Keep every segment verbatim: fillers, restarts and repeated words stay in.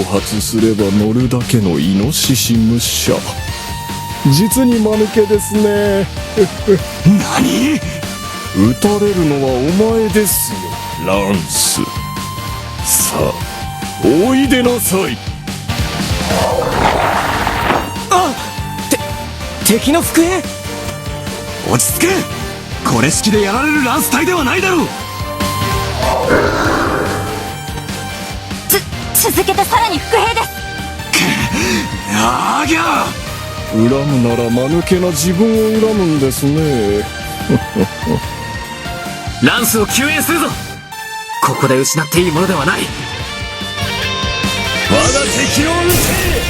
発すれば乗るだけのイノシシ虫車。実に間抜けですね。何？討たれるのはお前ですよ、ランス。さあ、おいでなさい。あ！て、敵の伏兵？落ち着け！これ式でやられるランス隊ではないだろう。つ、続けてさらに伏兵です。く、アーギャー！恨むなら間抜けな自分を恨むんですね。ランスを救援するぞ。ここで失っていいものではない。我が敵を討て！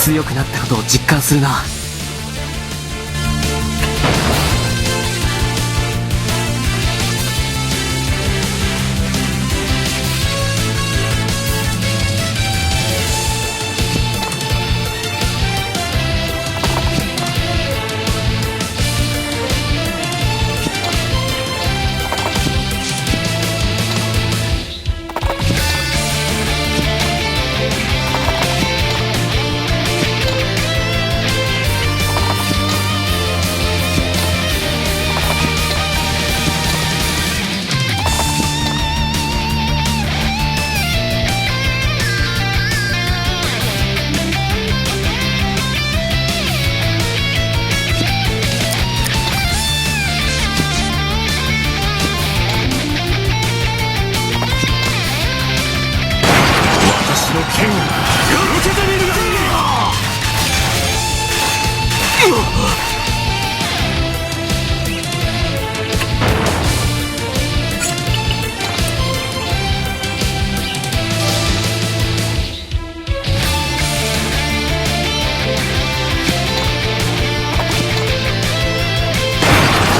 強くなったことを実感するな。私の剣を受けてみるがいい。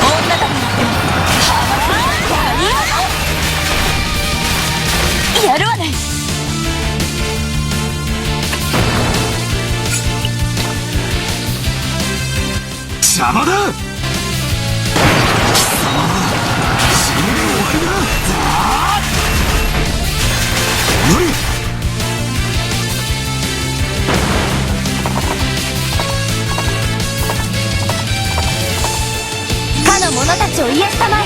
女だもの。やるわね。邪魔だ！貴様は死んで終わりだ！無理！かの者たちを癒したまえ。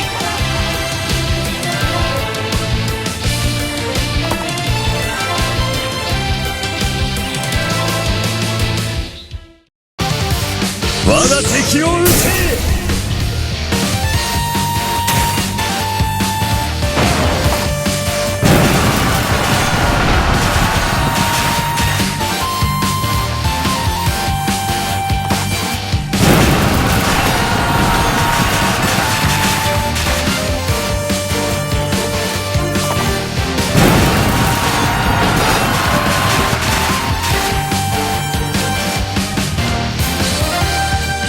我が敵を討て！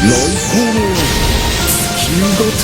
雷光のように突き動け。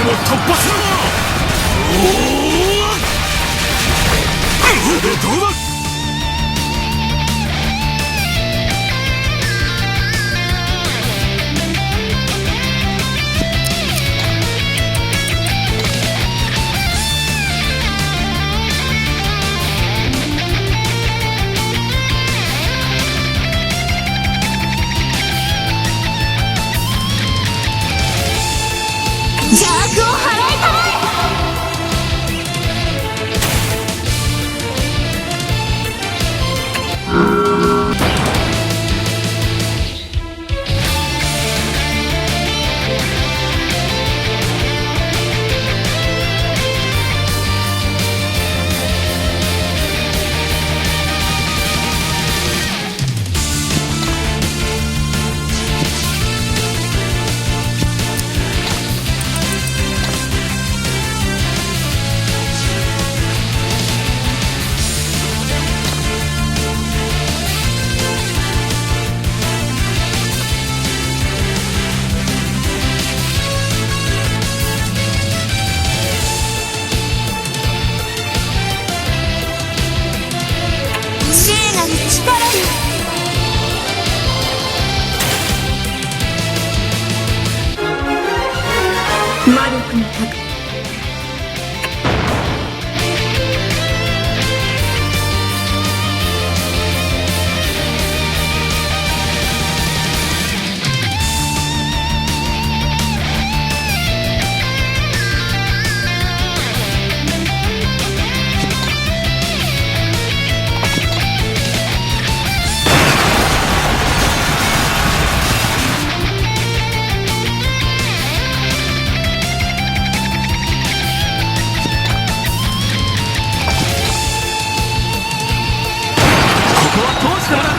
突破するな。おお、どうだ。邪悪を祓いたい。聖なる力よ。魔力の高ここは当時からだ。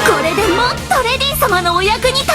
これでもっとレディ様のお役に立